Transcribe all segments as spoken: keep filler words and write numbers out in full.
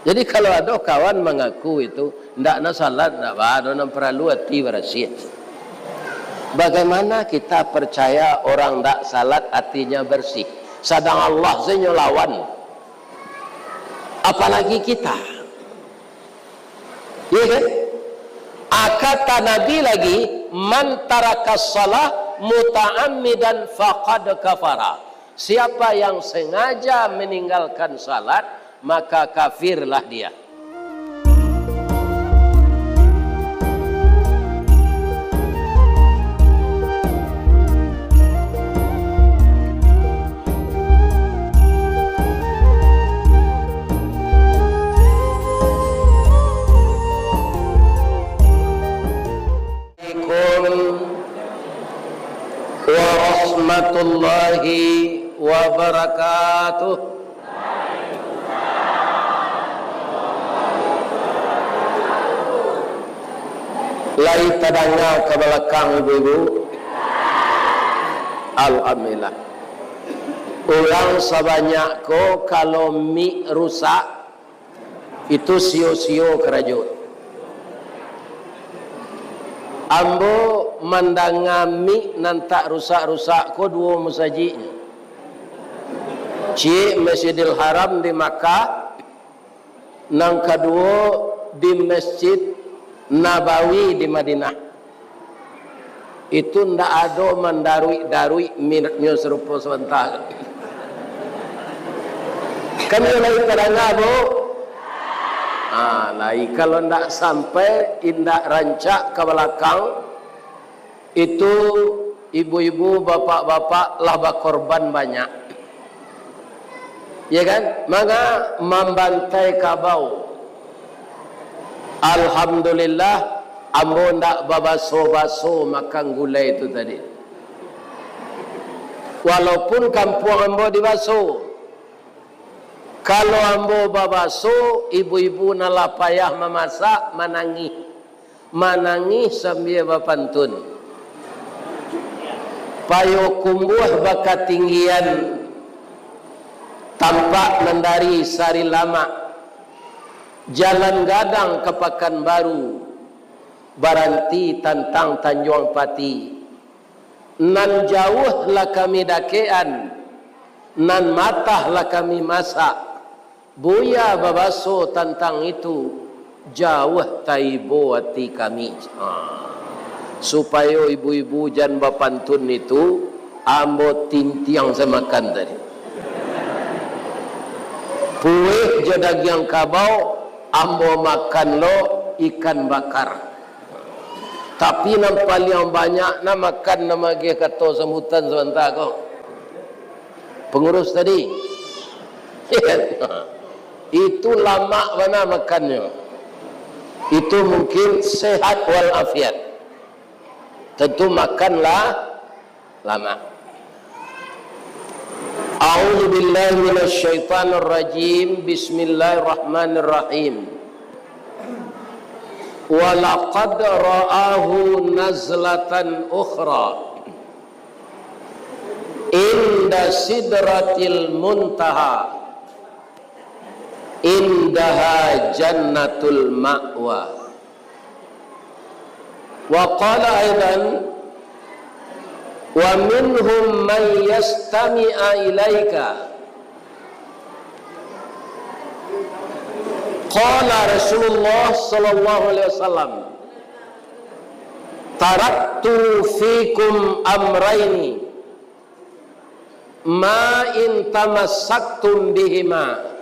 Jadi, kalau ado kawan mangaku itu, ndak nak salat, ndak ba-, ado nan paralu ati barasiah. Bagaimana kita percaya orang ndak salat atinya bersih, sadang Allah sajo lawan? Apalagi kita. Iya kan? Ah, kata Nabi lagi, "Man tarakas shalah muta'ammidan faqad kafara." Siapa yang sengaja meninggalkan salat, maka kafirlah dia. Assalamualaikum warahmatullahi wabarakatuh. Lai tadanga ka balakang, ibu-ibu? Alhamdulillah. Urang sabanyak ko, kalau mik rusak, itu sio-sio karajo. Ambo mandanga mik nan tak rusak-rusak ko duo masajik. Ciek Masjidil Haram di Makkah, nan kaduo di Masjid Nabawi di Madinah. Itu ndak ado mandaruik-daruik minaknyo sarupo sabanta. Kan iyo lai tadanga, Bu? Ah, lai kalau ndak sampai, indak rancak ka balakang, itu ibu-ibu, bapak-bapak lah bakorban banyak. Ya kan? Manga mambantai kabau. Alhamdulillah, ambo ndak babaso-baso makan gulai tu tadi. Walaupun kampuang ambo di baso, kalau ambo babaso, ibu-ibu nan lah payah mamasak, manangih. Manangih sambia bapantun. Payokumbuah bakatinggian, tampak nan dari Sarilamak, jalan gadang ka Pakanbaru, baranti tantang Tanjuang Pati. Nan jauah lah kami dakekan, nan matah lah kami masak. Buya babaso tantang itu, jauah taibo ati kami. Ha. Supayo ibu-ibu jan bapantun itu, ambo tintiang samakan tadi. Pueh jo dagiang kabau, ambo makan lo ikan bakar. Tapi nan paliang banyak nan makan nan magiah kato sambutan sabanta ko. Pangurus tadi. Itu lamak bana makannyo. Itu mungkin sehat walafiat. Tentu makanlah lamak. A'udzubillahi minasyaitonirrajim. Bismillahirrahmanirrahim. Wa laqad ra'ahu nazlatan ukhra inda sidratil muntaha, indaha jannatul ma'wa. Wa qala aidan, "Wa minhum man yastami'a ilaika." Qala Rasulullah sallallahu alaihi wasallam, "Taraktu fikum amraini, ma in tamassaktum bihima,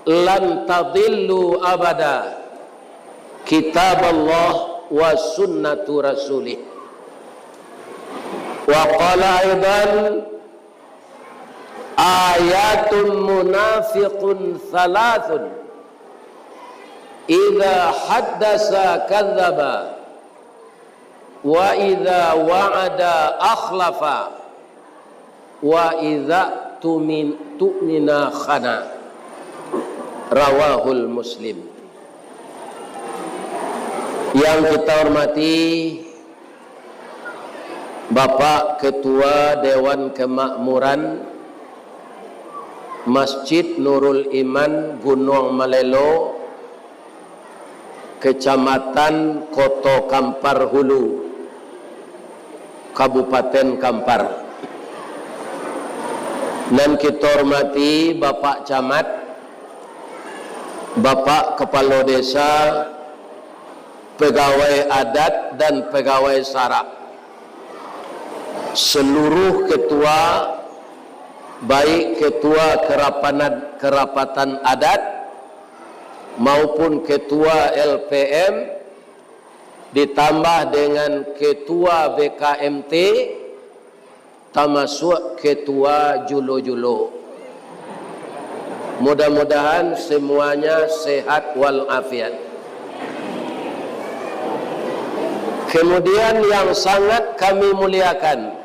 lan tadillu abada, kitaballah wa sunnatu rasulih." Wa qala aidan, "Ayatun munafiqun thalathun, idza haddasa kadzdzaba, wa idza wa'ada akhlafa, wa idza tumin-, tu'mina khana." Rawahul Muslim. Yang kita hormati Bapak Ketua Dewan Kemakmuran Masjid Nurul Iman, Gunuang Malelo, Kecamatan Koto Kampar Hulu, Kabupaten Kampar. Nan kito hormati Bapak Camat, Bapak Kepala Desa, pegawai adat dan pegawai sarak, seluruh ketua, baik ketua kerapanan-, kerapatan adat maupun ketua L P M, ditambah dengan ketua B K M T, tamasuak ketua julo-julo. Mudah-mudahan semuanya sehat walafiat. Kemudian yang sangat kami muliakan,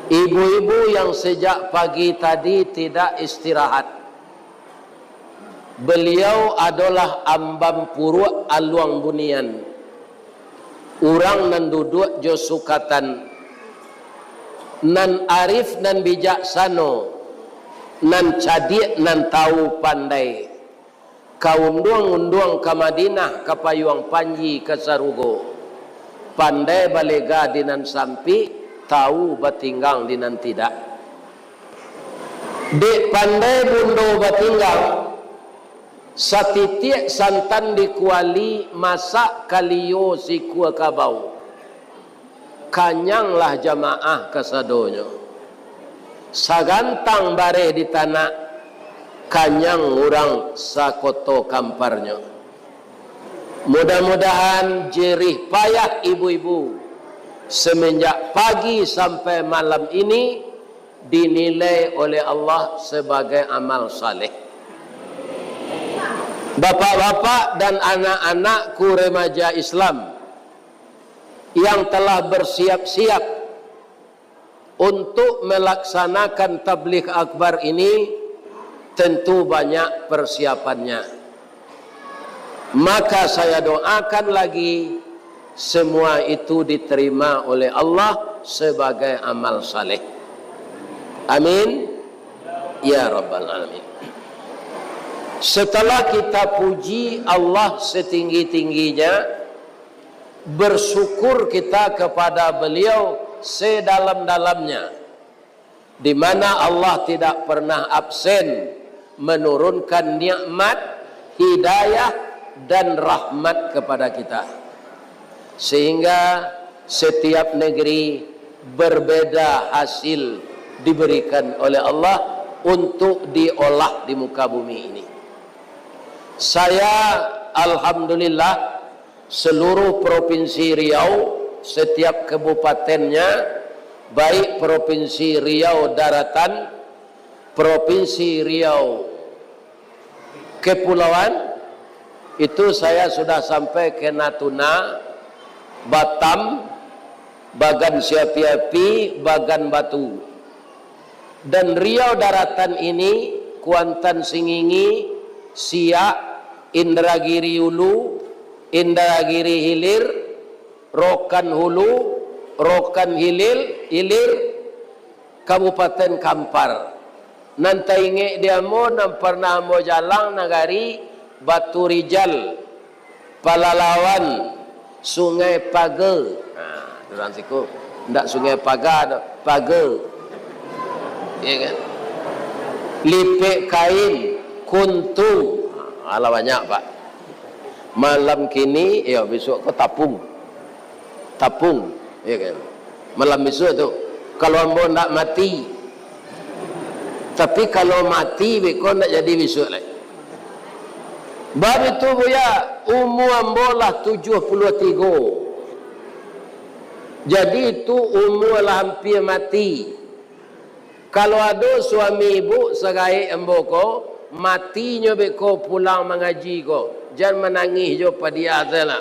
ibu-ibu yang sejak pagi tadi tidak istirahat. Beliau adolah ambam puruak aluang bunian, urang nan duduak jo sukatan, nan arif, nan bijaksano, nan cadiak, nan tawu pandai, ka unduang-unduang ka Madinah, ka payuang panji ka sarugo, pandai balega di nan sampik, tawu batinggang di nan tidak. Dek pandai bundo batinggang, satitiak santan di kuali, masak kaliyo sikua kabau. Kanyanglah jamaah kasadonyo. Sagantang bareh di tanak, kanyang urang sakoto kamparnyo. Mudah-mudahan jerih payah ibu-ibu semenjak pagi sampai malam ini dinilai oleh Allah sebagai amal saleh. Bapak-bapak dan anak-anakku remaja Islam yang telah bersiap-siap untuk melaksanakan tabligh akbar ini, tentu banyak persiapannya. Maka saya doakan lagi, semua itu diterima oleh Allah sebagai amal saleh. Amin. Ya Rabbal Alamin. Setelah kita puji Allah setinggi-tingginya, bersyukur kita kepada Beliau sedalam-dalamnya, di mana Allah tidak pernah absen menurunkan nikmat, hidayah, dan rahmat kepada kita. Sehingga setiap negeri berbeda hasil diberikan oleh Allah untuk diolah di muka bumi ini. Saya, alhamdulillah, seluruh Provinsi Riau, setiap kabupatennya, baik Provinsi Riau Daratan, Provinsi Riau Kepulauan, itu saya sudah sampai ke Natuna, Batam, Bagan Siapi-api, Bagan Batu. Dan Riau Daratan ini, Kuantan Singingi, Siak, Indragiri Hulu, Indragiri Hilir, Rokan Hulu, Rokan Hilir, Hilir, Kabupaten Kampar. Nan taingek di ambo, nan parnah ambo jalang, nagari Batu Rijal, Palalawan, Sungai Paga. Nah, tu urang siku. Ndak Sungai Paga tu, Paga. Iya kan? Lipek Kain, Kuntu. Alah banyak, Pak. Malam kini, iyo, besok ko Tapung. Tapung, ya kan? Malam besok tu, kalau ambo ndak mati. Tapi kalau mati, beko ndak jadi besok lai. Bab itu, Buya, umua ambo lah tujuah puluah tigo. Jadi, itu umua lah ampia mati. Kalau ado suami ibu sagaek ambo ko, matinyo beko pulang mangaji ko, jan manangih jo padiah se lah.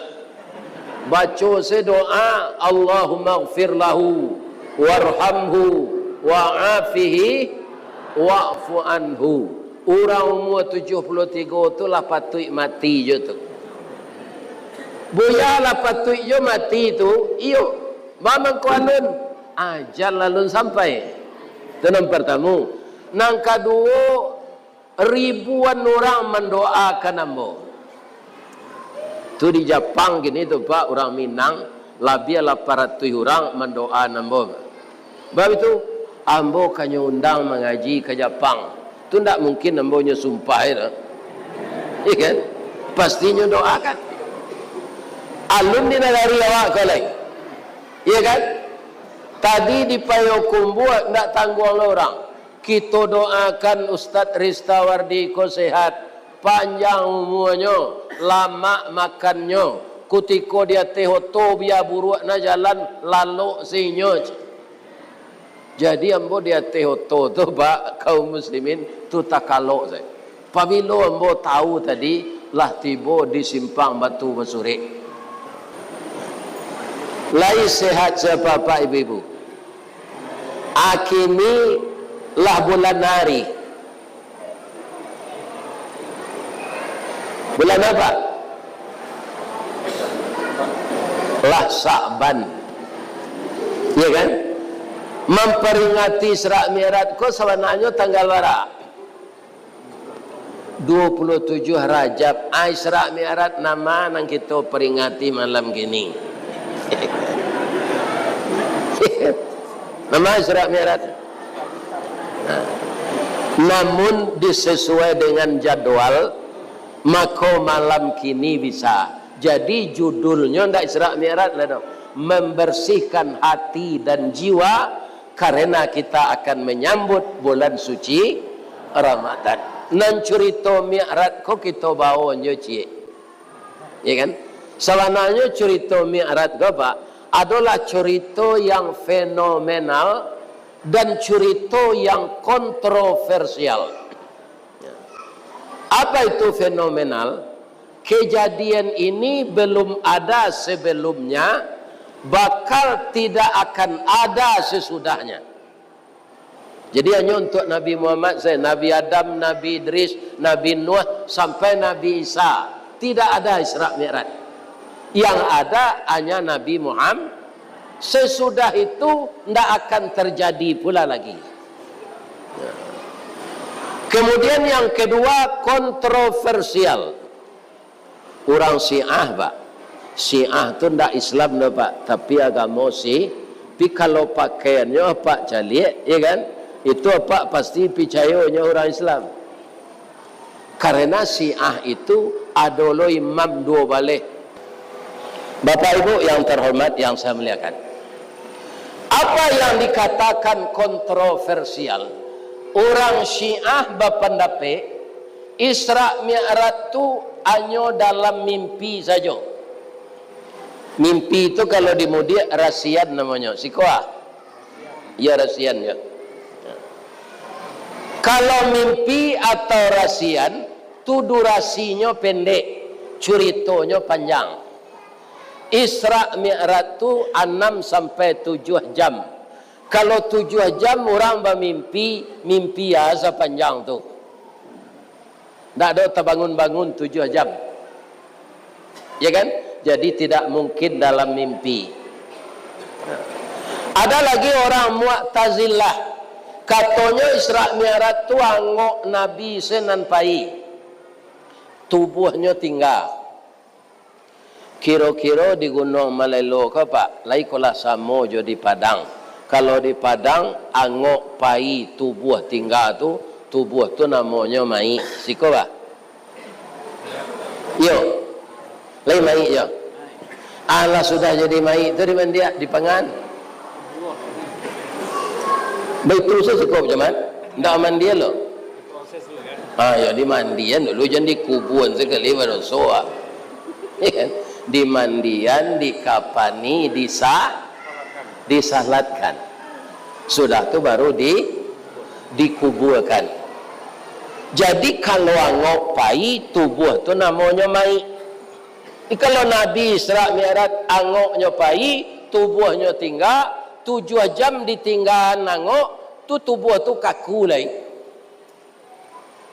Baco se doa, "Allahummaghfir lahu, warhamhu, wa'afihi, wa'fu anhu." Urang umua tujuah puluah tigo tu lah patuik mati jo tu. Buya lah patuik jo mati tu, iyo. Mamang ko alun, ajal alun sampai. Tu nan partamo. Nan kaduo, ribuan urang mandoakan ambo. Tu di Japang kini tu, Pak, urang Minang, labiah lapan ratuih urang mandoakan ambo. Bab itu, ambo kanyo undang mangaji ka Japang. Tu ndak mungkin ambo nyo sumpah tu. Iya kan? Pasti nyo doakan. Alun di nagari awak ko lai. Iya kan? Tadi di Payokumbuah ndak tangguang lo urang. Kito doakan Ustaz Ristawardi ko sehat, panjang umuanyo, lamak makannyo, kutiko di ateh oto bia buruak na jalan, lalok se inyo. Jadi ambo di ateh oto tu, Pak, kaum muslimin, tu takalok sajo. Pabilo ambo tahu tadi, lah tibo di Simpang Batu Basurek. Lai sehat se, Bapak, Ibu-ibu? Akini lah bulan ari. Bulan apa? Lah Sa'ban. Iya kan? Mamperingati Isra Mi'raj ko sabananyo tanggal bara? Dua puluh tujuh Rajab. Ah, Isra Mi'raj nama nan kito peringati malam kini. Nama Isra Mi'raj. Nah, namun disesuai dengan jadwal, mako malam kini bisa. Jadi judulnyo ndak Isra Mi'raj lah doh. Membersihkan hati dan jiwa karena kita akan menyambut bulan suci Ramadan. Nan curito Mi'raj ko kito bawo nyo ciek. Ya kan? Sabananyo curito Mi'raj ko, Pak, adolah curito yang fenomenal dan curito yang kontroversial. Apa itu fenomenal? Kejadian ini belum ada sebelumnya, bakal tidak akan ada sesudahnya. Jadi, hanyo untuak Nabi Muhammad sajo, Nabi Adam, Nabi Idris, Nabi Nuh, sampai Nabi Isa. Tidak ada Isra Mi'raj. Yang ada hanya Nabi Muhammad. Sesudah itu, ndak akan terjadi pula lagi. Kemudian yang kedua, kontroversial. Urang Syiah, Pak. Syiah tu ndak Islam doh, Pak, tapi agamo si, tapi kalau pakaiannyo apak caliak, ya kan? Itu apak pasti picayo nyo urang Islam. Karena Syiah itu ado lo imam duo baleh. Bapak Ibu yang terhormat, yang saya muliakan, apa yang dikatakan kontroversial, urang Syiah bapandapek, Isra Mi'raj tu hanyo dalam mimpi sajo. Mimpi tu kalau di Mudiak rasian namonyo. Siko ah. Iyo, rasian yo. Kalau mimpi atau rasian, tu durasinyo pendek, curitonyo panjang. Isra Mi'raj tu anam sampai tujuah jam. Kalau tujuah jam urang bamimpi, mimpi a sapanjang tu. Ndak ado tabangun-bangun tujuah jam. Ya kan? Jadi tidak mungkin dalam mimpi. Ada lagi orang Mu'tazilah. Katonyo Isra Mi'raj tu angok Nabi se nan pai. Tubuahnyo tingga. Kiro-kiro di Gunuang Malelo ko, Pak, lai ko lah samo jo di Padang. Kalau di Padang, angok pai tubuah tingga tu, tubuah tu namonyo mayik. Siko, Pak? Iyo. Lai mayik yo. Alah, sudah jadi mayik tu dimandiak, dipangan. Baitu se siko, Jamal. Ndak mandian lo. Ha, yo, dimandian dulu, jan dikubuan sakali, badoso, ah. Ya kan? Dimandian, dikapani, disa-, disalatkan. Sudah tu baru di-, dikubuakan. Jadi, kalau angok pai, tubuah tu namonyo mayik. Kalau Nabi Isra Mi'raj angoknyo pai, tubuahnyo tingga, tujuah jam ditinggaan angok, tu tubuah tu kaku lai.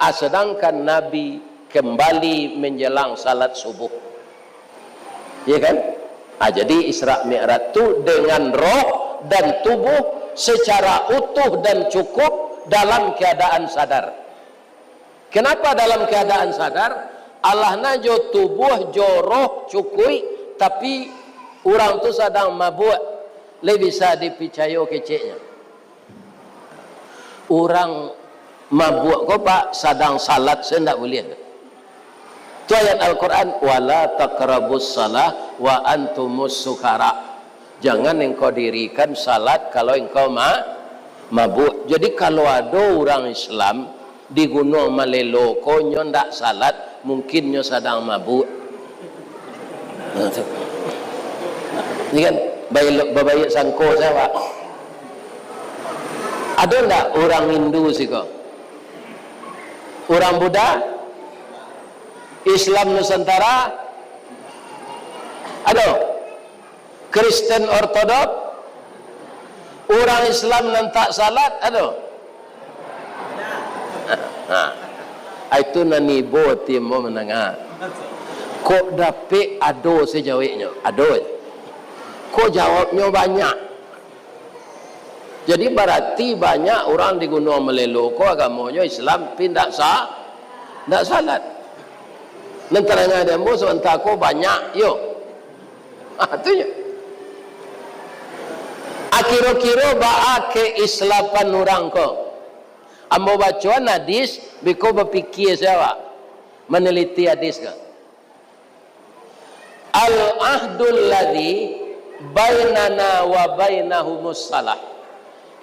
Ah, sedangkan Nabi kembali menjelang salat subuh. Ya kan? Ah, jadi Isra Mi'raj tu dengan roh dan tubuh secara utuh dan cukup dalam keadaan sadar. Kenapa dalam keadaan sadar? Alah na jo tubuah, jo roh cukuik, tapi urang tu sadang mabuak, lai bisa dipicayo keceknyo. Urang mabuak ko, Pak, sadang salat se ndak buliah. Tu ayat Al-Quran, "Wala taqrabus salah wa antumus sukara." Jangan engkau dirikan salat kalau engkau ma-, mabuk. Jadi, kalau ado urang Islam di Gunuang Malelo ko nyo ndak salat, mungkin nyo sadang mabuk. Nah, tu. Ini kan baik, babaik sangko sajo, Pak. Ado ndak urang Hindu siko? Urang Buddha? Islam Nusantara? Ado? Kristen Ortodok? Urang Islam nan tak salat? Ado? Ha. Itu nan ibo ati ambo mandanga. Kok dapek ado se jaweknyo? Ado. Kok jawabnyo banyak? Jadi, barati banyak urang di Gunuang Malelo ko agamonyo Islam, tapi ndak sa-, ndak salat. Nan tadanga di ambo sabanta ko banyak, yo. Ha, tu nyo. Akiro-kiro baa keislapan urang ko? Ambo bacoan hadis, biko bapikia sajo awak maneliti hadis ko. Al-ahdul ladzi bainana wa bainahumus salah.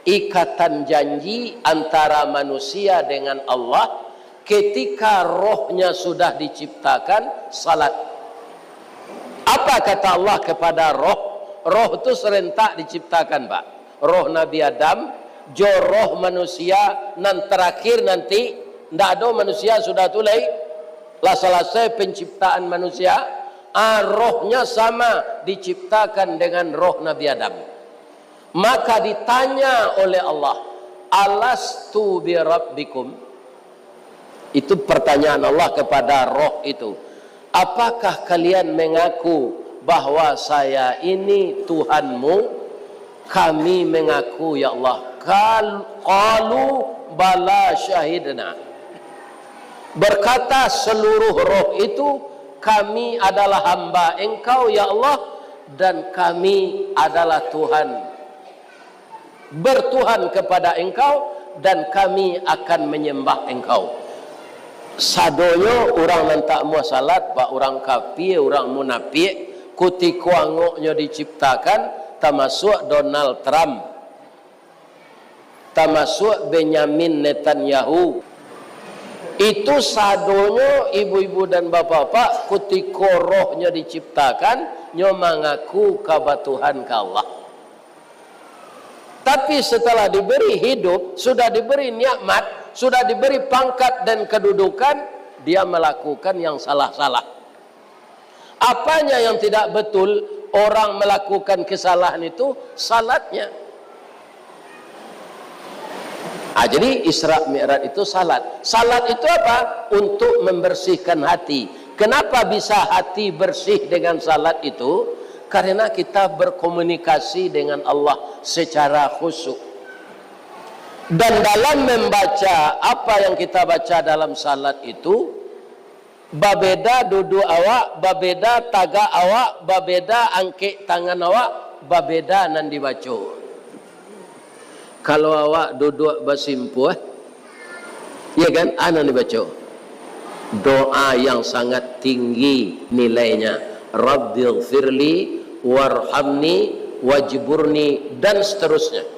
Ikatan janji antara manusia dengan Allah ketika rohnya sudah diciptakan, salat. Apa kata Allah kepada roh? Roh tu serentak diciptakan, Pak. Roh Nabi Adam, jo roh manusia nan terakhir nanti, ndak ado manusia sudah tu lai, lah salasai penciptaan manusia, ah, rohnya sama diciptakan dengan roh Nabi Adam. Maka ditanya oleh Allah, "Alastu birabbikum?" Itu pertanyaan Allah kepada roh itu, "Apakah kalian mengaku bahwa saya ini Tuhanmu?" "Kami mengaku, ya Allah." Kal-, qalu, "Bala syahidna." Berkata seluruh roh itu, "Kami adalah hamba Engkau, ya Allah, dan kami adalah Tuhan, bertuhan kepada Engkau, dan kami akan menyembah Engkau." Sadonyo urang nan tak amuah salat, ba urang kafir, urang munafik, kutiko angoknyo diciptakan, tamasuak Donald Trump, tamasuak Benyamin Netanyahu. Itu sadonyo ibu-ibu dan bapak-bapak, kutiko rohnyo diciptakan, nyo mangaku ka batuhan ka Allah. Tapi setelah diberi hidup, sudah diberi nikmat, sudah diberi pangkat dan kedudukan, dia melakukan yang salah-salah. Apanya yang tidak betul orang melakukan kesalahan itu? Salatnya. Ah, jadi Isra Mi'raj itu salat. Salat itu apa? Untuk membersihkan hati. Kenapa bisa hati bersih dengan salat itu? Karena kita berkomunikasi dengan Allah secara khusyuk. Dan dalam membaca apa yang kita baca dalam salat itu, babeda duduk awak, babeda tagak awak, babeda angkek tangan awak, babeda nan dibaco. Kalau awak duduak basimpuah, ya kan, a nan dibaco? Doa yang sangat tinggi nilainya, "Rabbighfirli warhamni wajburni," dan seterusnya.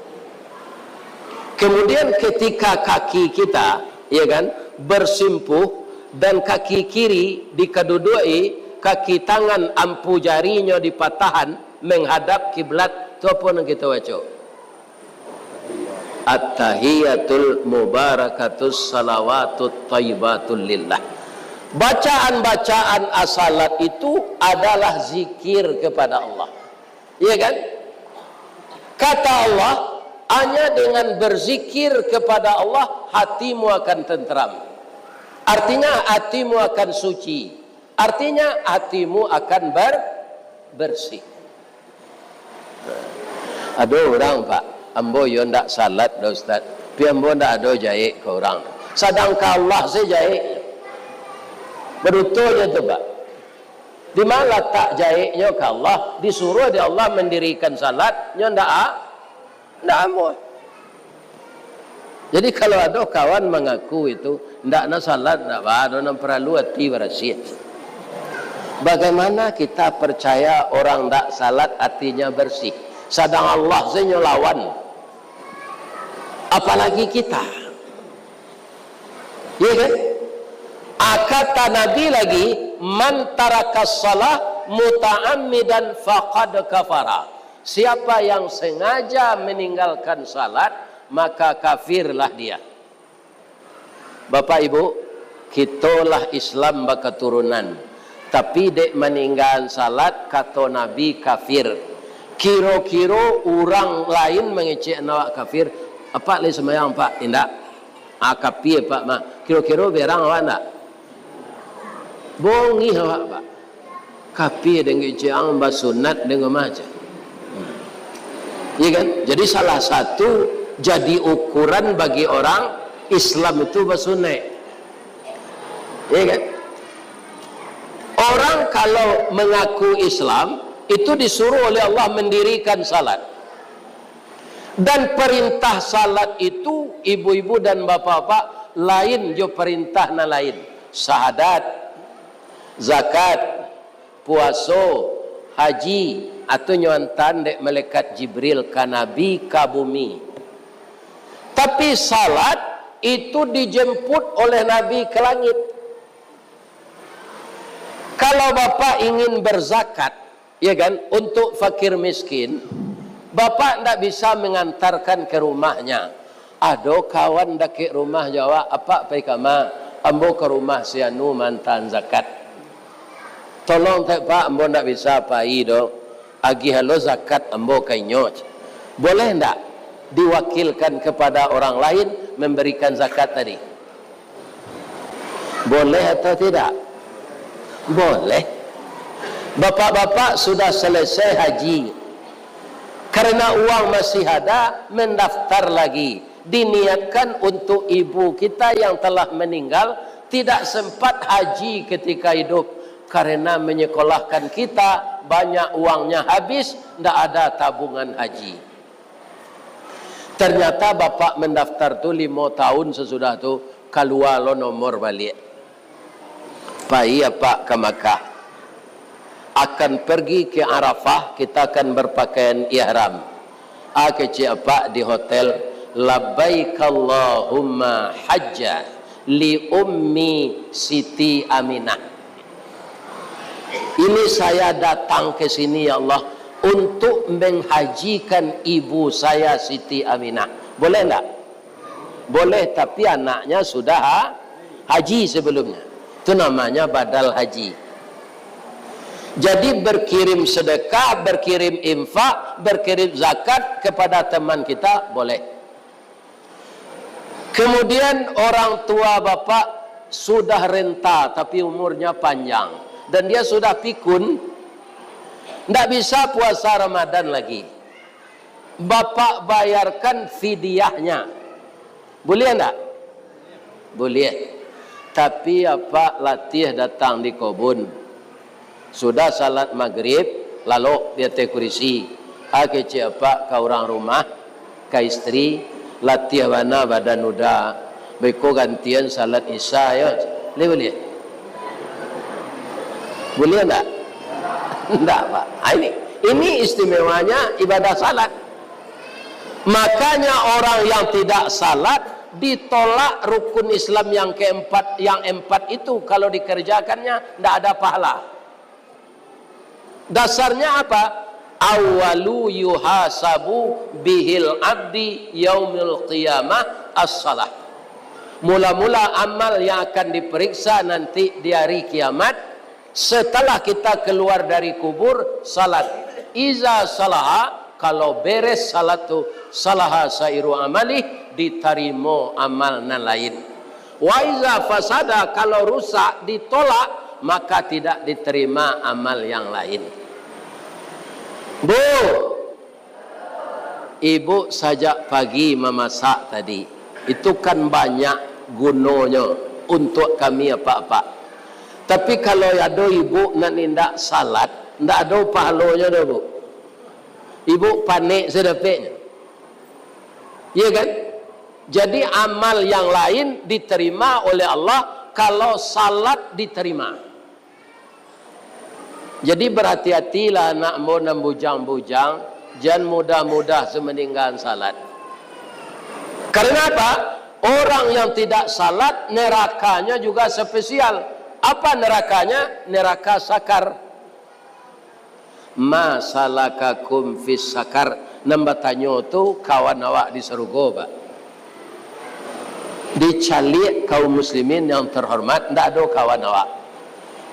Kemudian ketika kaki kita, ya kan, bersimpuh dan kaki kiri dikaduduaki, kaki tangan ampu jarinyo dipatahan menghadap kiblat, tu apo nan kita baco? At-tahiyatul mubarakatus salawatut thayyibatul lillah. Bacaan-bacaan as-salat itu adalah zikir kepada Allah. Iya kan? Kata Allah, "Hanya dengan berzikir kepada Allah, hatimu akan tenteram." Artinya, hatimu akan suci. Artinya, hatimu akan ber-, bersih. Ado urang, Pak, "Ambo yo ndak salat doh, Ustaz." Tapi ambo ndak ado jahek ka urang. Sadangkan Allah se jahek. Baduto je tu, Pak. Di ma latak jaheknyo ka Allah? Disuruah dek Allah mandirikan salat, nyo ndak a-, ndak amuah. Jadi, kalau ado kawan mangaku itu, ndak nak salat, ndak ba-, ado nan paralu ati barasiah. Bagaimana kita percaya orang ndak salat atinya bersih, sadang Allah se nyo lawan? Apalagi kita. Iya kan? Ah, kata Nabi lagi, "Man tarakas shalah muta'ammidan faqad kafara." Siapa yang sengaja meninggalkan salat, maka kafirlah dia. Bapak Ibu, kito lah Islam bakaturunan, tapi dek maninggaan salat, kato Nabi, kafir. Kiro-kiro urang lain mangecek awak kafir, "Apak lai sumbayang, Pak?" "Indak." "Ah, kapie, Pak, mah." Kiro-kiro berang awak ndak? Bongih awak, Pak. Kapie dek ngecek ang basunat dek rumah aja. Iya kan? Jadi, salah satu jadi ukuran bagi orang Islam itu basunaik. Iya kan? Orang kalau mengaku Islam, itu disuruh oleh Allah mendirikan salat. Dan perintah salat itu, ibu-ibu dan bapak-bapak, lain jo perintah nan lain. Syahadat, zakat, puaso, haji, atau nyo antaan dek malaikat Jibril ka Nabi ka bumi. Tapi salat itu dijemput oleh Nabi ke langit. Kalau Bapak ingin berzakat, ya kan, untuk fakir miskin, Bapak ndak bisa mengantarkan ke rumahnya. Ado kawan dakek rumah jo awak, "Apak pai kama?" "Ambo ka rumah si anu mantaan zakat." "Tolong tek, Pak, ambo ndak bisa pai doh. Agiah lo zakat ambo ka inyo." Boleh ndak diwakilkan kepada orang lain memberikan zakat tadi? Boleh atau tidak? Boleh. Bapak-bapak sudah selesai haji. Karena uang masih ada, mendaftar lagi. Diniatkan untuk ibu kita yang telah meninggal, tidak sempat haji ketika hidup. Karena menyekolahkan kita, banyak uangnya habis, ndak ada tabungan haji. Ternyata bapak mendaftar tu limo tahun sesudah tu, kalua lo nomor baliak. Pai apak ka Makkah. Akan pergi ke Arafah, kita akan berpakaian ihram. A kecek apak di hotel, "Labbaik Allahumma hajja li ummi Siti Aminah." Ini saya datang ke sini, ya Allah, untuk menghajikan ibu saya, Siti Aminah. Boleh ndak? Boleh, tapi anaknya sudah ha-, haji sebelumnya. Itu namanya badal haji. Jadi, berkirim sedekah, berkirim infak, berkirim zakat kepada teman kita, boleh. Kemudian, orang tua bapak sudah renta, tapi umurnya panjang, dan dia sudah pikun, ndak bisa puasa Ramadan lagi. Bapak bayarkan fidyahnya. Boleh ndak? Boleh. Tapi apak latiah datang di kobun. Sudah salat magrib, lalok di ateh kurisi. A kecek apak ka urang rumah, ka istri, latiah bana badan uda. Beko gantian salat Isya, yo. Boleh, boleh? Boleh ndak? Ndak, Pak. Ah, ini, ini istimewanya ibadah salat. Makanya orang yang tidak salat, ditolak rukun Islam yang keempat, yang empat itu kalau dikerjakannya, ndak ada pahala. Dasarnya apa? Awwalu yuhasabu bihil abdi yaumil qiyamah as-salah. Mula-mula amal yang akan diperiksa nanti di hari kiamat, setelah kita keluar dari kubur, salat. Iza salaha, kalau beres salat tu, salaha sairu amalih, ditarimo amal nan lain. Wa iza fasada, kalau rusak, ditolak, maka tidak diterima amal yang lain. Bu, ibu sajak pagi mamasak tadi. Itu kan banyak gunonyo untuk kami apak-apak. Tapi kalau ado ibu nan indak salat, ndak ado pahalonyo doh, Bu. Ibu panek sadapeknyo. Iya kan? Jadi amal yang lain diterima oleh Allah kalau salat diterima. Jadi, berhati-hatilah anak ambo nan bujang-bujang, jan mudah-mudah se maninggalan salat. Karena apa? Orang yang tidak salat, nerakanya juga spesial. Apa nerakanya? Neraka sakar. "Ma salakakum fis sakar?" Nan batanyo tu kawan awak di sarugo, Pak. Dicaliak kaum muslimin yang terhormat, ndak ado kawan awak.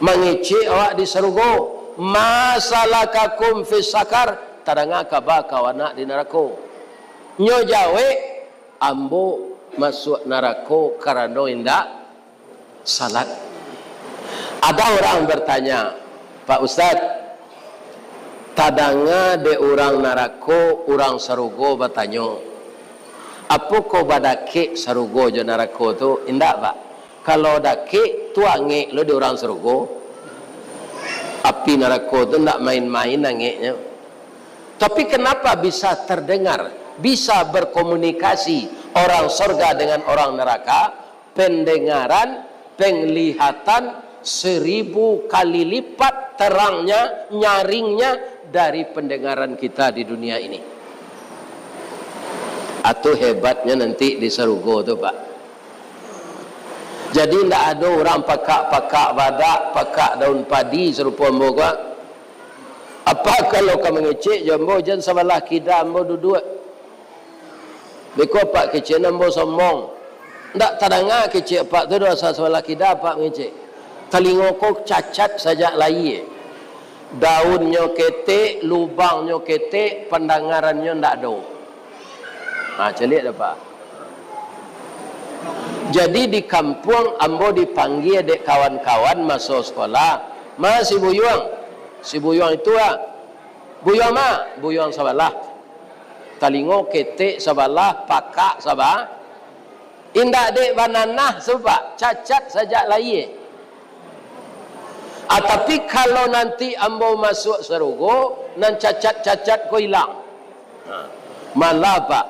Mangecek awak di sarugo, "Ma salakakum fis sakar?" Tadanga kaba kawan awak di narako. Nyo jawek, "Ambo masuak narako karano indak salat." Ada orang bertanya, "Pak Ustaz, tadanga dek urang narako, urang sarugo batanyo, apokoh badakek sarugo jo narako tu?" Indak, Pak. Kalau dakek, tu angek lo di urang sarugo. Api narako tu ndak main-main angeknyo. Tapi kenapa bisa terdengar, bisa berkomunikasi orang sorga dengan orang neraka? Pendengaran, penglihatan seribu kali lipat terangnya, nyaringnya dari pendengaran kita di dunia ini. Atu hebatnya nanti di sarugo tu, Pak. Jadi, ndak ado urang pakak-pakak badak, pakak daun padi sarupo ambo ko. Apa kalau ka mangecek jo ambo, jan sabalah kida ambo duduak. Beko apak kecek ambo sombong. Ndak tadanga kecek apak tu doh, asa sabalah kida apak mangecek. Talingo ko cacat sajak lahia. Daunnyo ketek, lubangnyo ketek, pandangarannyo ndak ado. Ha, caliak dek apak. Jadi di kampuang ambo dipanggia dek kawan-kawan maso sekolah. "Ma si Buyuang?" Si Buyuang itu ah. "Buyuang ma?" "Buyuang sabalah. Talingo ketek sabalah, pakak sabalah." Indak dek bananah tu, Pak, cacat sajak lahia. Ah, tapi kalau nanti ambo masuak sarugo, nan cacat-cacat ko ilang. Ha. Malah, Pak,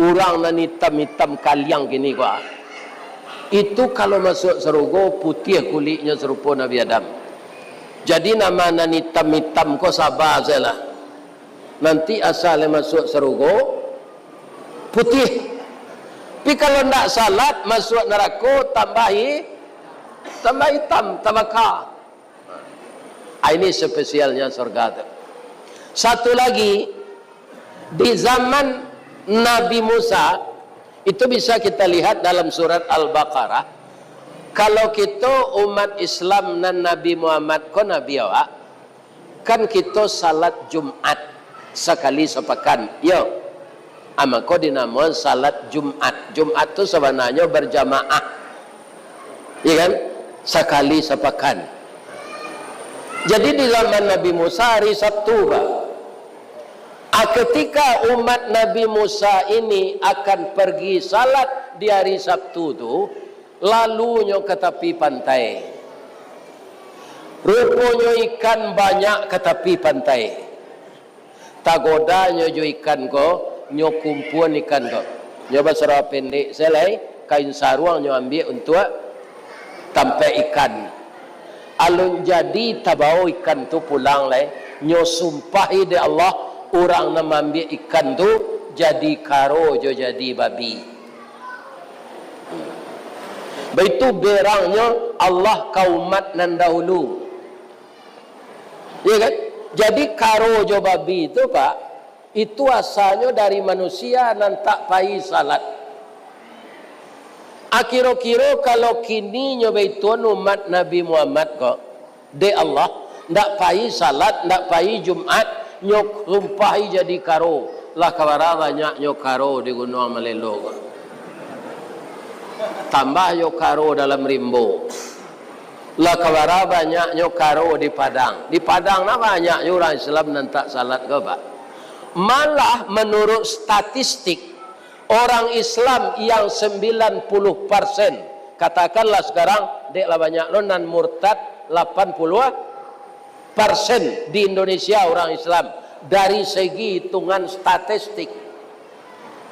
urang nan itam-itam kaliang kini ko, ah, itu kalau masuak sarugo, putiah kuliknyo sarupo Nabi Adam. Jadi, nama nan itam-itam ko saba sajolah. Nanti asa lai masuak sarugo, putiah. Tapi kalau ndak salat, masuak narako, tambah i-, tambah itam, tabaka. Ah, ini spesialnya sorga tu. Satu lagi, di zaman Nabi Musa, itu bisa kita lihat dalam surat Al-Baqarah. Kalau kito umat Islam nan Nabi Muhammad ko nabi awak, kan kito salat Jumat sakali sapakan, yo. Ah, mako dinamoan salat Jumat. Jumat tu sabananyo berjamaah. Iya kan? Sakali sapakan. Jadi di zaman Nabi Musa hari Sabtu, Pak. Ah, ketika umat Nabi Musa ini akan pergi salat di hari Sabtu tu, lalu nyo ka tapi pantai. Ruponyo ikan banyak ka tapi pantai. Tagodanyo jo ikan ko, nyo kumpuan ikan ko. Nyo basarawa pendek se lai, kain saruang nyo ambiak untuak tampek ikan. Alun jadi tabao ikan tu pulang lai, nyo sumpahi dek Allah, urang nan maambiak ikan tu jadi karo jo jadi babi. Baitu berangnyo Allah ka umat nan dahulu. Iya kan? Jadi karo jo babi tu, Pak, itu asalnyo dari manusia nan tak pai salat. Ah, kiro-kiro kalau kini nyo baituan umat Nabi Muhammad ko, dek Allah, ndak pai salat, ndak pai Jumat, nyo sumpahi jadi karo. Lah ka bara banyaknyo karo di Gunuang Malelo ko. Tambah jo karo dalam rimbo. Lah ka bara banyaknyo karo di Padang. Di Padang nah banyak jo urang Islam nan tak salat ko, Pak. Malah menurut statistik, Orang Islam yang sembilan puluh persen, katakanlah sekarang, dek lah banyak lo nan murtad, lapan puluh di Indonesia orang Islam dari segi hitungan statistik.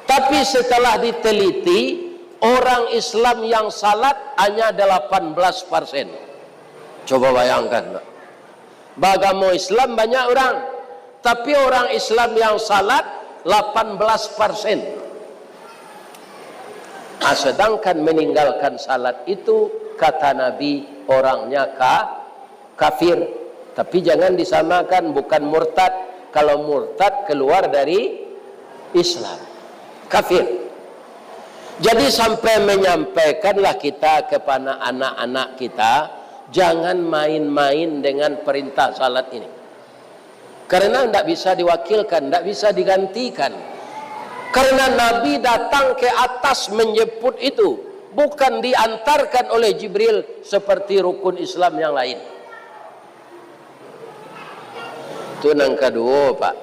Tapi setelah diteliti, orang Islam yang salat hanya delapan belas persen. Coba bayangkan, Pak. Bagamo Islam banyak orang, tapi orang Islam yang salat lapan belas persen. Ah, sedangkan meninggalkan salat itu, kata Nabi, orangnya ka-, kafir. Tapi jangan disamakan, bukan murtad. Kalau murtad, keluar dari Islam. Kafir. Jadi, sampai menyampaikanlah kita kepada anak-anak kita, jangan main-main dengan perintah salat ini. Karena ndak bisa diwakilkan, ndak bisa digantikan. Karena Nabi datang ke atas menjemput itu, bukan diantarkan oleh Jibril seperti rukun Islam yang lain. Tu nan kaduo, Pak.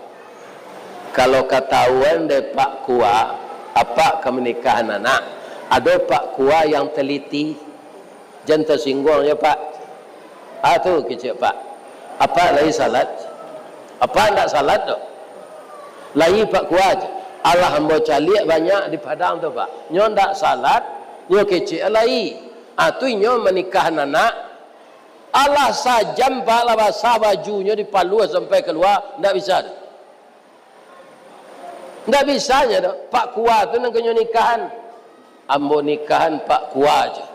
Kalau katahuan dek Pak Kua, apak ka manikahan anak, ado Pak Kua yang teliti, jan tasingguang jo, Pak. Ah, tu kecek, Pak. Apak lai salat? Apak ndak salat doh? Lai, Pak Kua. Alah, ambo caliak banyak di Padang tu, Pak. Nyo ndak salat, nyo kecek lai. Ah, tu inyo manikahan anak, alah sajam, Pak, lah basah bajunyo dipaluah sampai kalua, ndak bisa tu. Ndak bisa nyo tu. Pak Kua tu nan kanyo nikahan. Ambo nikahan Pak Kua aja.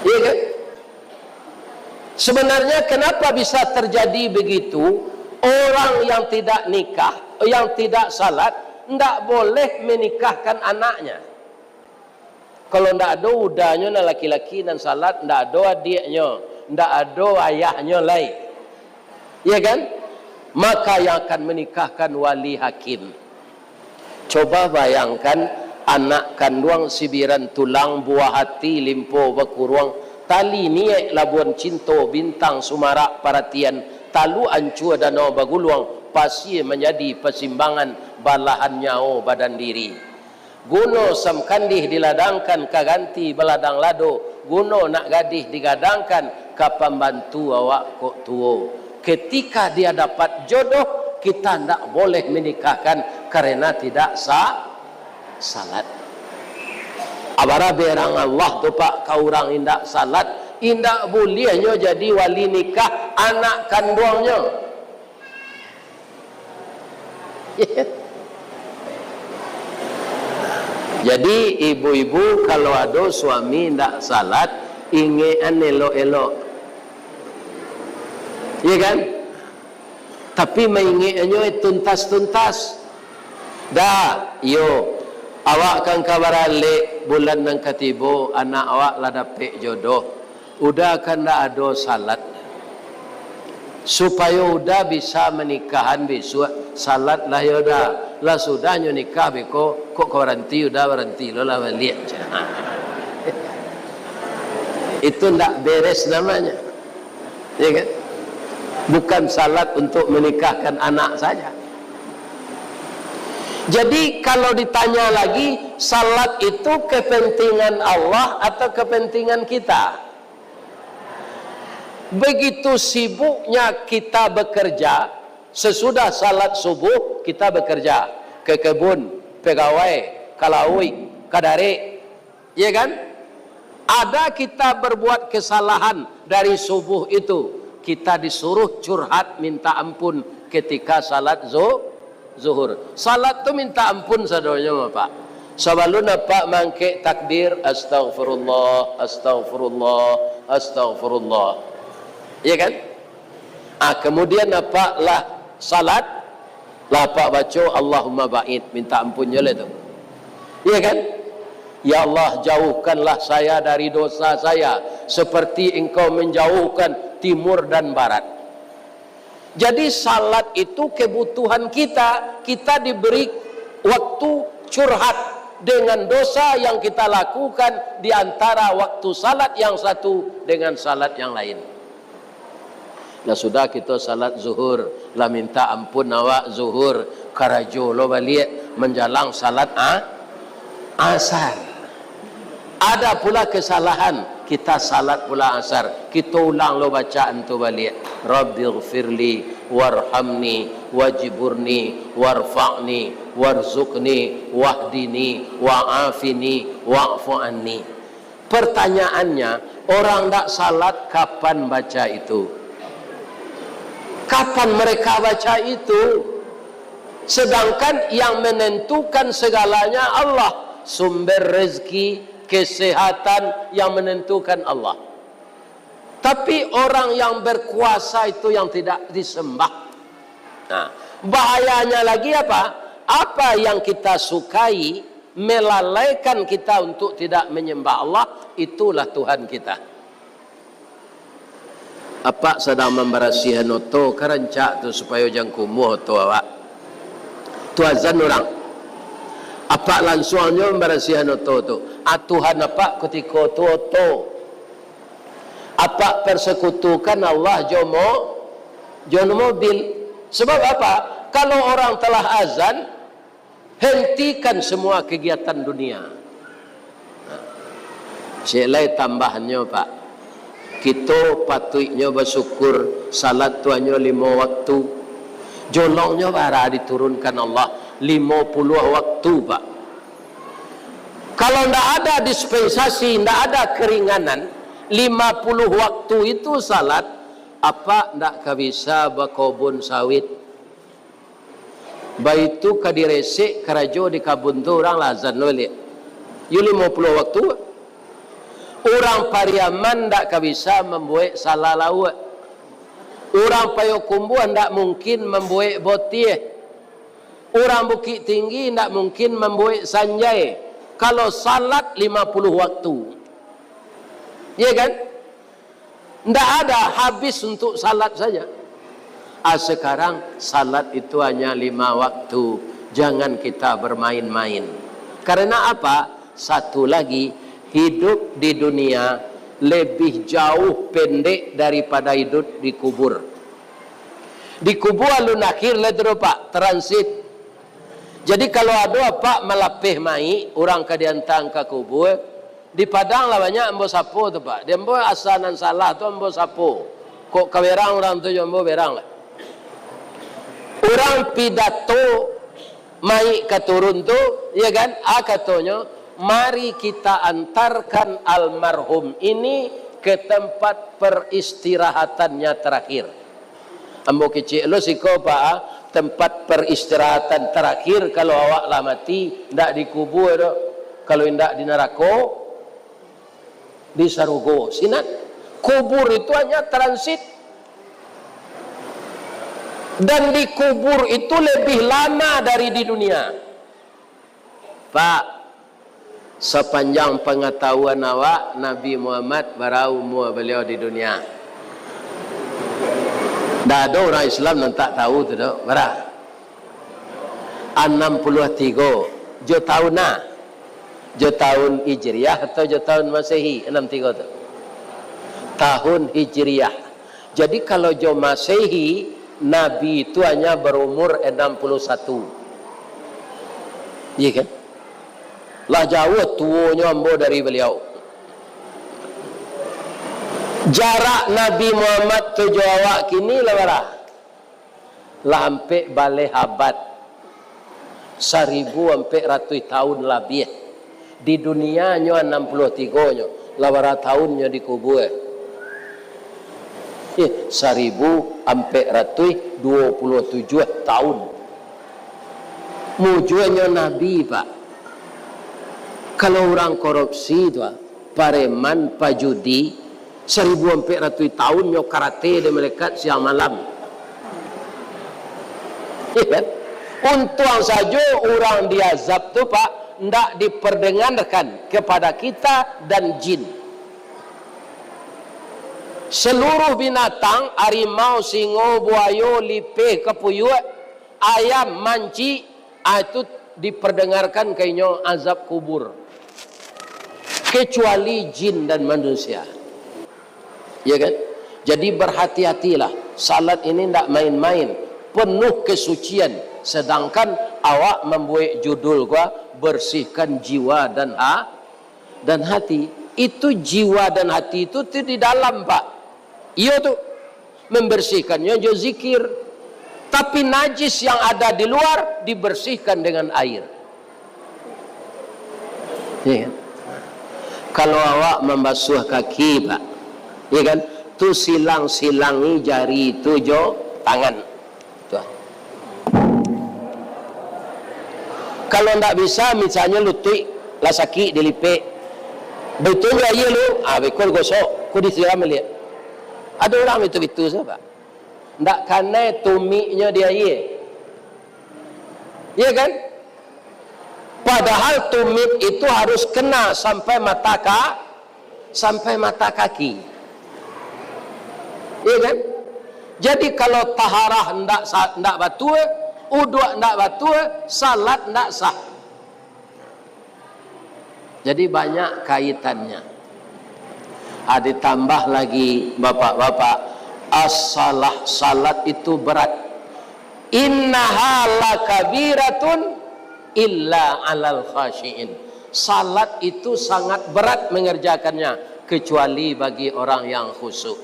Iya kan? Sebenarnya kenapa bisa terjadi begitu? Orang yang tidak nikah, yang tidak salat, ndak boleh menikahkan anaknya. Kalau ndak ado udanyo nan laki-laki nan salat, ndak ado adiaknyo, ndak ado ayahnyo lai. Iya kan? Maka yang akan menikahkan wali hakim. Coba bayangkan, anak kanduang sibiran tulang, buah hati limpo bakuruang, tali niaik labuan cinto, bintang sumarak paratian, taluk ancua danau baguluang, pasie manjadi pasimbangan, balahan nyawo badan diri. Guno samkandih diladangkan ka ganti baladang lado, guno nak gadih digadangkan ka pambantu awak kok tuo. Ketika dia dapat jodoh, kita ndak boleh menikahkan karena tidak sa-, salat. Abara berang Allah tu, Pak, ka urang indak salat, indak buliahnyo jadi wali nikah anak kanduangnyo. Jadi, ibu-ibu, kalau ado suami ndak salat, ingekan elok-elok. Iya kan? Tapi, maingekannyo tuntas-tuntas. Dak, iyo, awak kan ka baralek bulan nan katibo, anak awak lah dapek jodoh. Uda kan ndak ado salat. Supayo Uda bisa manikahan bisuak, salatlah yo Uda. Lah sudahnyo nikah beko, kok ka baranti Uda, baranti lo lah baliak. Itu ndak beres namanya. Ya kan? Bukan salat untuk menikahkan anak saja. Jadi, kalau ditanya lagi, salat itu kepentingan Allah atau kepentingan kita? Begitu sibuknya kita bekerja, sesudah salat subuh kita bekerja, ke kebun, pegawai, ka lauik, ka darek, iya kan? Ada kita berbuat kesalahan dari subuh itu, kita disuruh curhat minta ampun ketika salat zu-, zuhur. Salat tu minta ampun sadonyo, Pak. Sabalun apak mangkek takbir, "Astagfirullah, astagfirullah, astagfirullah." Iya kan? Ah, kemudian apak lah salat, lah apak baco, "Allahumma ba'id," minta ampun je lah tu. Iya kan? "Ya Allah, jauhkanlah saya dari dosa saya, seperti Engkau menjauhkan timur dan barat." Jadi, salat itu kebutuhan kita. Kita diberi waktu curhat dengan dosa yang kita lakukan di antara waktu salat yang satu dengan salat yang lain. Lah sudah kito salat zuhur, lah minta ampun awak zuhur, karajo lo baliak. manjalang salat a-, asar. Ada pula kesalahan, kita salat pula asar. Kita ulang lo bacaan tu baliak. Rabbighfirli warhamni wajburni warfa'ni warzuqni wahdini wa'afini wa'fu anni. Pertanyaannya, orang ndak salat kapan baca itu? Kapan mereka baca itu? Sedangkan yang menentukan segalanya Allah, sumber rezeki, kesehatan yang menentukan Allah. Tapi orang yang berkuasa itu yang tidak disembah. Nah, bahayanya lagi apa? Apa yang kita sukai melalaikan kita untuk tidak menyembah Allah, itulah Tuhan kita. Apak sadang mambarasiahan oto, ka rancak tu supayo jan kumuah oto awak. Tu azan urang. Apak lansuangnyo mambarasiahan oto tu. Ah, Tuhan apak kutiko tu oto. Apak persekutukan Allah jo mo-, jo mobil. Sebab apa? Kalau orang telah azan, hentikan semua kegiatan dunia. Cek lai tambahannyo, Pak. Kito patuiknyo basyukur, salat tu hanyo limo waktu. Jolongnyo bara diturunkan Allah, limo puluah waktu, Pak. Kalau ndak ada dispensasi, ndak ada keringanan, lima puluh waktu itu salat, apak ndak ka bisa bakobun sawit. Baitu ka diresek karajo di kabun tu, urang lah azan baliak. Yo limo puluah waktu. Urang Pariaman ndak ka bisa mambuek sala lauak. Urang Payokumbuah ndak mungkin mambuek botiah. Urang Bukik Tinggi ndak mungkin mambuek sanjai. Kalau salat lima puluh waktu. Iya kan? Ndak ada habis untuk salat saja. Ah, sekarang salat itu hanya lima waktu. Jangan kita bermain-main. Karena apa? Satu lagi, hidup di dunia lebih jauh pendek daripada hidup di kubur. Di kubur alun akhir lah tu, Pak, transit. Jadi, kalau ado apak malapeh mayik, urang ka diantaan ka kubur, di Padang lah banyak ambo sapo tu, Pak. Di ambo asa nan salah tu ambo sapo. Kok ka berang urang tu jo ambo berang lah. Urang pidato mayik ka turun tu, ya kan? Ah, katonyo, "Mari kita antarkan almarhum ini ke tempat peristirahatannya terakhir." Ambo kecek lo siko, Pak, ah, tempat peristirahatan terakhir kalau awak lah mati, ndak di kubur doh. Kalau indak di narako, di sarugo. Sinan, kubur itu hanya transit. Dan di kubur itu lebih lama dari di dunia. Pak, sapanjang pangatahuan awak, Nabi Muhammad bara umua baliau di dunia? Ndak ado urang Islam nan tak tahu tu doh. Bara? Anam puluah tigo. Jo tahun na? Jo tahun Hijriah atau jo tahun Masehi? Anam tigo tu. Tahun Hijriah. Jadi, kalau jo Masehi, Nabi itu hanya berumur enam puluh satu. Iya kan? Lah jauh tuonyo ambo dari beliau. Jarak Nabi Muhammad tu jo awak kini lah bara? Lah ampek baleh abad. Saribu ampek ratuih tahun labiah. Di dunia nyo anam puluah tigo nyo, lah bara tahun nyo dikubua? Eh, saribu ampek ratuih duo puluah tujuah tahun. Mujua nyo Nabi, Pak. Kalau urang korupsi tu, ah, pareman, pajudi, saribu ampek ratuih tahun nyo karate dek malaikat siang malam. Iya kan? Untuang sajo urang diazab tu, Pak, ndak diperdengarkan kepada kita dan jin. Seluruh binatang, harimau, singo, buayo, lipeh, kapuyuak, ayam, mancik, ah, itu diperdengarkan ka inyo azab kubur. Kecuali jin dan manusia. Ya kan? Jadi, berhati-hatilah. Salat ini ndak main-main. Penuh kesucian. Sedangkan Awak mambuek judul ko, bersihkan jiwa dan ha-, dan hati. Itu jiwa dan hati itu tu di dalam, Pak. Iyo tu, membersihkannyo jo zikir. Tapi najis yang ada di luar dibersihkan dengan air. Iya kan? Kalau awak mambasuah kaki, Pak, iya kan? Tu silang-silangi jari tu jo tangan. Tuh. Kalau ndak bisa, misalnyo lutuik lah sakik dilipek. Baitu jo aia lu, ah, beko gosok, ko disiram baliak. Ado urang baitu-baitu sajo, Pak. Ndak kanai tumiknyo di aia. Iya kan? Padahal tumit itu harus kena sampai mata ka-, sampai mata kaki. Iya kan? Jadi kalau taharah ndak sa-, ndak batua, uduak ndak batua, salat ndak sah. Jadi banyak kaitannya. Ah, ditambah lagi, bapak-bapak, as-salah, salat itu berat. Innaha lakabiratun illa alal khasyiin. Salat itu sangat berat mengerjakannya, kecuali bagi orang yang khusyuk.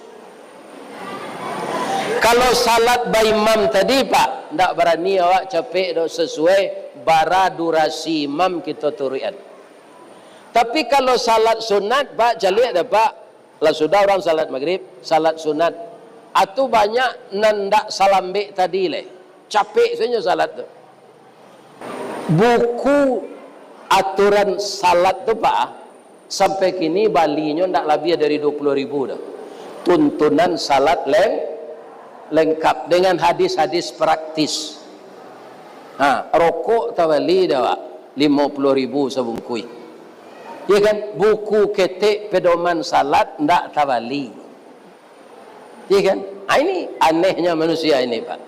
Kalau salat baimam tadi, Pak, ndak barani awak capek doh, sasuai bara durasi imam kito turuikan. Tapi kalau salat sunat, Pak, caliak dah, Pak. Lah sudah urang salat magrib, salat sunat. Atu banyak nan ndak salambek tadi lai. Capek sajo salat tu. Buku aturan salat tu, Pak, sampai kini balinyo ndak labiah dari dua puluh ribu dah. Tuntunan salat leng-, lengkap dengan hadis-hadis praktis. Ha, rokok tabali dah, Pak, limo puluh ribu sabungkuih. Ya kan? Buku ketek pedoman salat ndak tabali. Iya kan? Ah, ini anehnya manusia ini, Pak.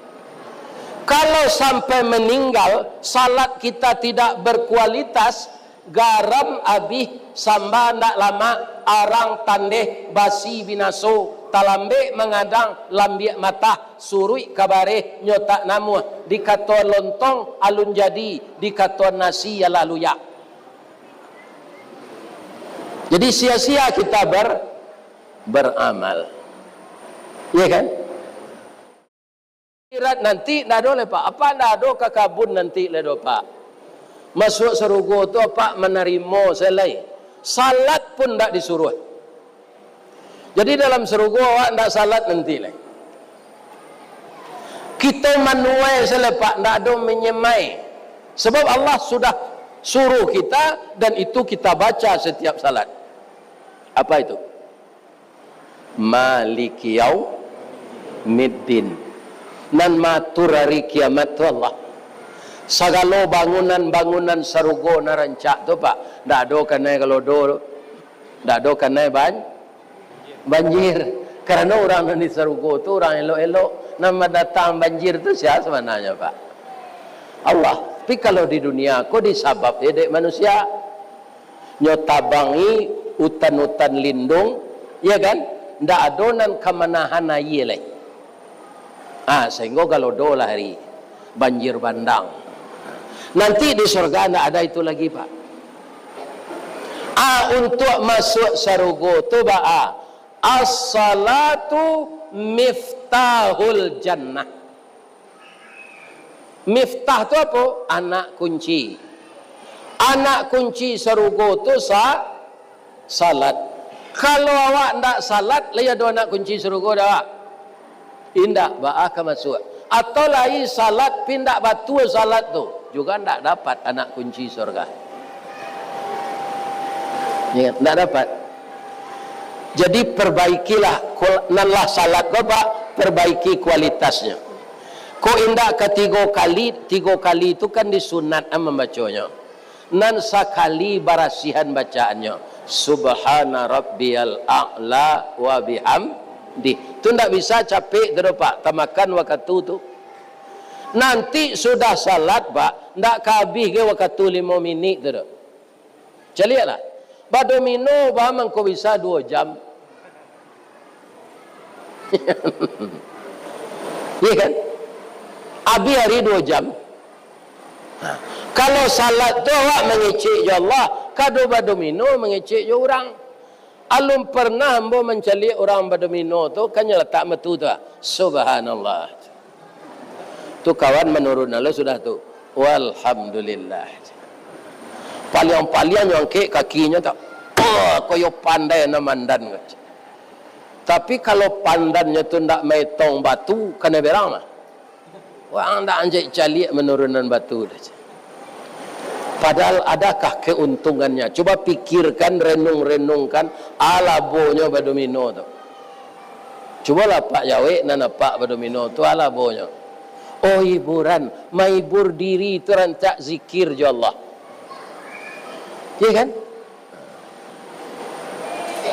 Kalau sampai meninggal, salat kita tidak berkualitas, garam abih, samba ndak lamak, arang tandeh, basi binaso, talambek mangadang, lambiak matah, suruik ka bareh, nyo tak namuah, dikatoan lontong, alun jadi, dikatoan nasi, alah luyak. Jadi sia-sia kita ber-, beramal. Iya kan? Akhirat nanti ndak ado lai, Pak. Apak ndak ado ka kabun nanti lai doh, Pak. Masuak sarugo tu apak manarimo sajo lai. Salat pun ndak disuruah. Jadi dalam sarugo awak ndak salat nanti lai. Kito manuai sajo lai, Pak, ndak ado menyemai. Sebab Allah sudah suruh kita dan itu kita baca setiap salat. Apa itu? Maliki yaumiddin. Nan maatur hari kiamat tu Allah. Sagalo bangunan-bangunan sarugo nan rancak tu, Pak, ndak ado kanai kalodo, ndak ado kanai ban-, banjir. Karano urang nan di sarugo tu urang elok-elok. Nan mandatang banjir tu sia sabananyo, Pak? Allah. Tapi kalau di dunia ko disabab dek manusia. Nyo tabangi utan-utan lindung, ya kan? Ndak ado nan ka manahan aia lai. Ah, sahinggo galodo lah hari banjir bandang. Nanti di surga ndak ada itu lagi, Pak. Ah, untuak masuak sarugo tu baa? As-salatu miftahul jannah. Miftah tu apo? Anak kunci. Anak kunci sarugo tu sa-, salat. Kalau awak ndak salat, lai ado anak kunci sarugo dak, Pak? Indak, baa ka masuak. Atau lai salat, pi ndak batua salat tu, juga ndak dapat anak kunci surga. Ya, ndak dapat. Jadi, perbaikilah kul-, nan lah salat ko, Pak, perbaiki kualitasnyo. Ko indak ka tigo kali, tigo kali tu kan disunat, ah, mambaconyo. Nan sakali barasihan bacaannyo, "Subhana rabbiyal a'la wa bihamdih." Tu ndak bisa capek tu doh, Pak, tamakan wakatu tu. Nanti sudah salat, Pak, ndak ka abih ge wakatu limo minik tu doh. Caliaklah. Badomino ba mangko bisa duo jam. Iya kan? Abih hari duo jam. Kalau salat tu awak mangecek jo Allah, kado badomino mangecek jo urang. Alun pernah ambo mancaliak urang badomino tu, kan nyo latak matu tu, ah. Subhanallah. Tu kawan manurun lo sudah tu. Walhamdulillah. Paliang-paliang nyo angkek kakinyo tu. Pah, koyo pandai nan mandan. Tapi kalau pandannyo tu ndak maetong batu, kanai berang mah. Wah, ndak anjek caliak manurunan batu dah. Padahal adakah keuntungannya? Coba pikirkan, renung-renungkan, a labonyo badomino tu. Cubolah Pak Jawek nan apak badomino tu, a labonyo. Oh, hiburan, mahibur diri tu rancak zikir jo Allah. Iya kan?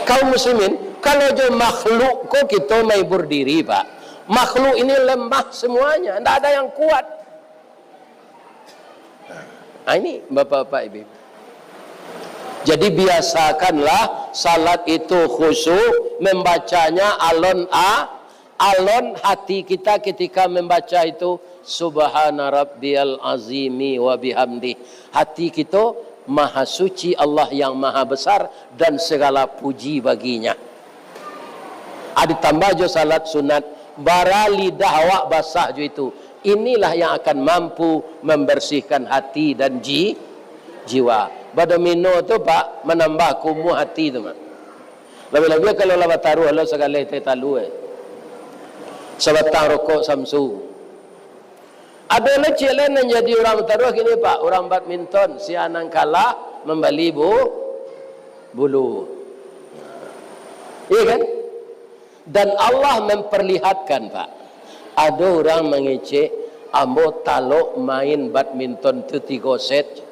Kaum muslimin, kalau jo makhluk ko kito mahibur diri, Pak. Makhluk ini lemah semuanya, ndak ada yang kuat. Nah, ini bapak-bapak, ibu-ibu. Jadi biasakanlah salat itu khusyuk, membacanya alon a, alon hati kita ketika membaca itu, "Subhana rabbiyal azimi wa bihamdih." Hati kito, "Maha suci Allah yang maha besar dan segala puji baginya." Ah, ditambah jo salat sunat, bara lidah awak basah jo itu. Inilah yang akan mampu membersihkan hati dan ji-, jiwa. Badomino tu, Pak, manambah kumuh hati tu, Mak. Labiah-labiah kalau lah bataruah lo sagaleh teh talu, eh. Sabatang rokok Samsu. Ado lo ciek lai nan jadi urang bataruah kini, Pak, urang badminton, sia nan kalah mambali bu-, bulu. Iya kan? Dan Allah memperlihatkan, Pak. Ado urang mangecek, "Ambo talok main badminton tu tigo set."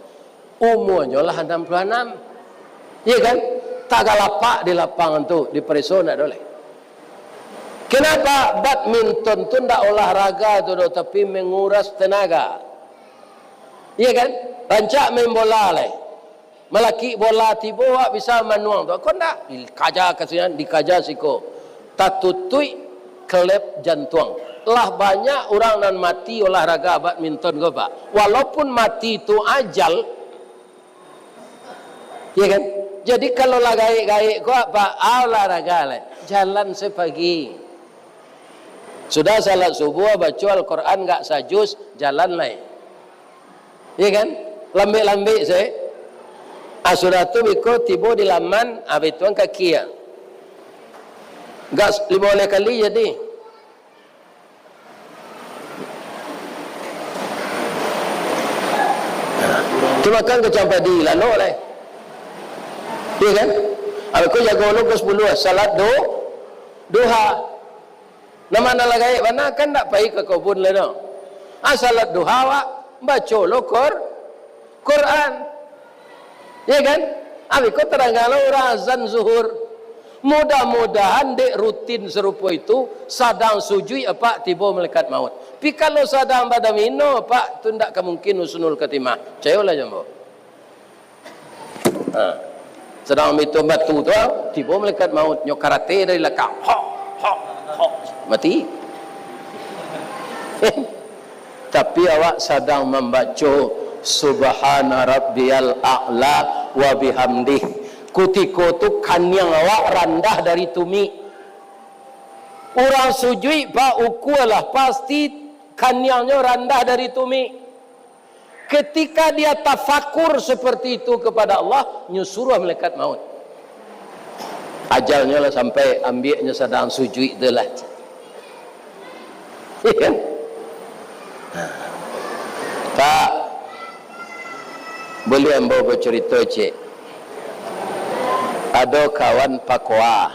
Umuanyo lah anam puluah anam. Iya kan? Tagalapak di lapangan tu, dipareso ndak ado lai. Kenapa? Badminton tu ndak olahraga tu doh, tapi menguras tenaga. Iya kan? Rancak main bola lai. Malakik bola tibo, awak bisa manuang tu. Ko ndak? Dikaja ka sinan, dikaja siko. Tatutuik klep jantuang. Lah banyak urang nan mati olahraga badminton ko, Pak. Walaupun mati tu ajal, ya kan? Jadi kalau lah gaek-gaek ko, Pak, ah, olahraga lah. Jalan sapagi. Sudah salat subuh, baco Al-Quran gak sajus, jalan lai. Iya kan? Lambek-lambek se. Ah, sudah tu biko tibo di laman, ah, bituan kaki, ah. Gas limo baleh kali jadi. Tu makan kacang padi, lalok lai. Iya kan? Abis ko jago lo ko sepuluh, salat du-, duha. Nan ma nan lah gaek bana, kan ndak pai ka kobun lai doh. Ah, salat duha awak, baco lo Qur-, Quran. Ya kan? Abih ko tadanga lo urang azan zuhur. Mudah-mudahan dek rutin sarupo itu, sadang sujuik apak tibo malaikat maut. Pi kalau sadang badomino apak, tu ndak ka mungkin husnul khatimah. Picayolah jo ambo. Ha. Sadang mito batu tu, tibo malaikat maut, nyo karate dari lakang. Hok, hok, hok. Mati. Tapi awak sadang mambaco, "Subhana rabbiyal a'la wa bihamdih." Kutiko tu kaniang awak randah dari tumik. Urang sujuik, Pak, ukualah, pasti kaniangnyo randah dari tumik. Ketika dia tafakur seperti itu kepada Allah, nyo suruah malaikat maut. Ajalnyo lah sampai, ambiaknyo sadang sujuik tu lah. Iya kan? Nah. Pak, buliah ambo bacarito, cek? Ado kawan pakoa.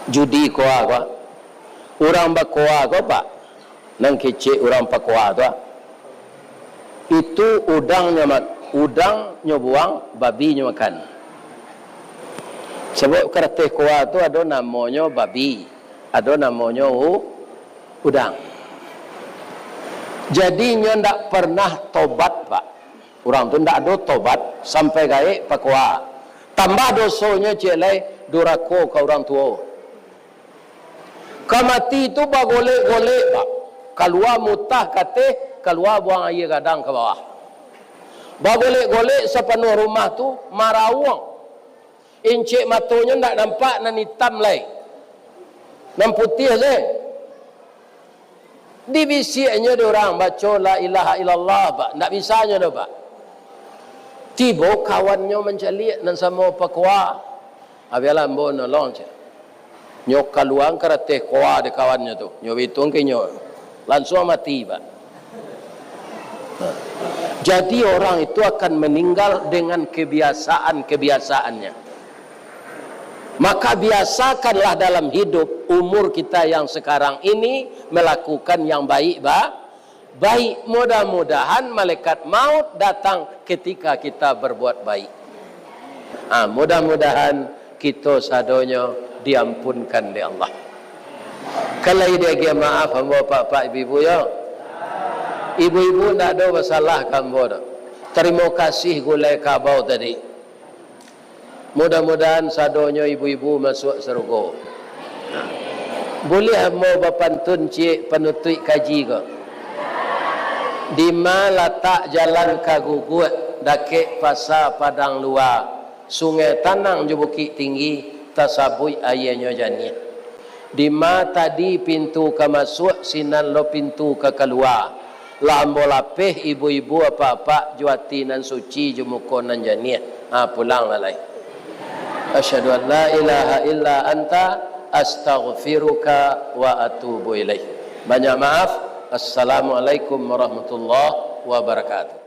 Judi koa ko. Urang bakoa ko, Pak. Nan kecek urang pakoa tu, ah. Itu udangnyo ma-, udangnyo buang, babinyo makan. Sabab karateh koa tu ado namonyo babi, ado namonyo u-, udang. Jadi, inyo ndak pernah tobat, Pak. Urang tu ndak ado tobat sampai gaek pakoa. Tambah dosonyo ciek lai, durako ka urang tuo. Ka mati tu bagolek-golek, Pak. Kalua mutah kateh, kalua buang aia gadang ka bawah. Bagolek-golek sapanuah rumah tu, marauang. Incek matonyo ndak nampak nan itam lai. Nan putiah se. Dibisiaknyo dek urang, baco la ilaha illallah, Pak. Ndak bisanyo doh, Pak. Tibo kawannyo mancaliak nan samo pakoa. Abialah ambo nolong, cek. Nyo kaluang karateh koa di kawannyo tu. Nyo bituang ka inyo. Lansuang mati, Pak. Nah. Jadi orang itu akan meninggal dengan kebiasaan-kebiasaannya. Maka biasakanlah dalam hidup umur kita yang sekarang ini melakukan yang baik, ba-, baik. Mudah-mudahan malaikat maut datang ketika kita berbuat baik. Ah, mudah-mudahan kito sadonyo diampunkan dek Allah. Kan lai diagiah maaf ambo, Pak-pak, Ibu-ibu, yo. Ibu-ibu ndak ado basalah ka ambo doh. Tarimo kasih gulai kabau tadi. Mudah-mudahan sadonyo ibu-ibu masuak sarugo. Buliah ambo bapantun ciek panutuik kaji ko. Dima latak jalan ka Guguak, dakek Pasa Padang Lua, Sungai Tanang jo Bukik Tinggi, tasabuik aianyo janiah. Dima tadi pintu ka masuak, sinan lo pintu ka kalua. Lah ambo lapeh ibu-ibu, apak-apak, jo ati nan suci, jo muko nan janiah. Ha, pulanglah lai. Asyhadu an la ilaha illa anta, astaghfiruka wa atubu ilaik. Banyak maaf. Assalamualaikum warahmatullahi wabarakatuh.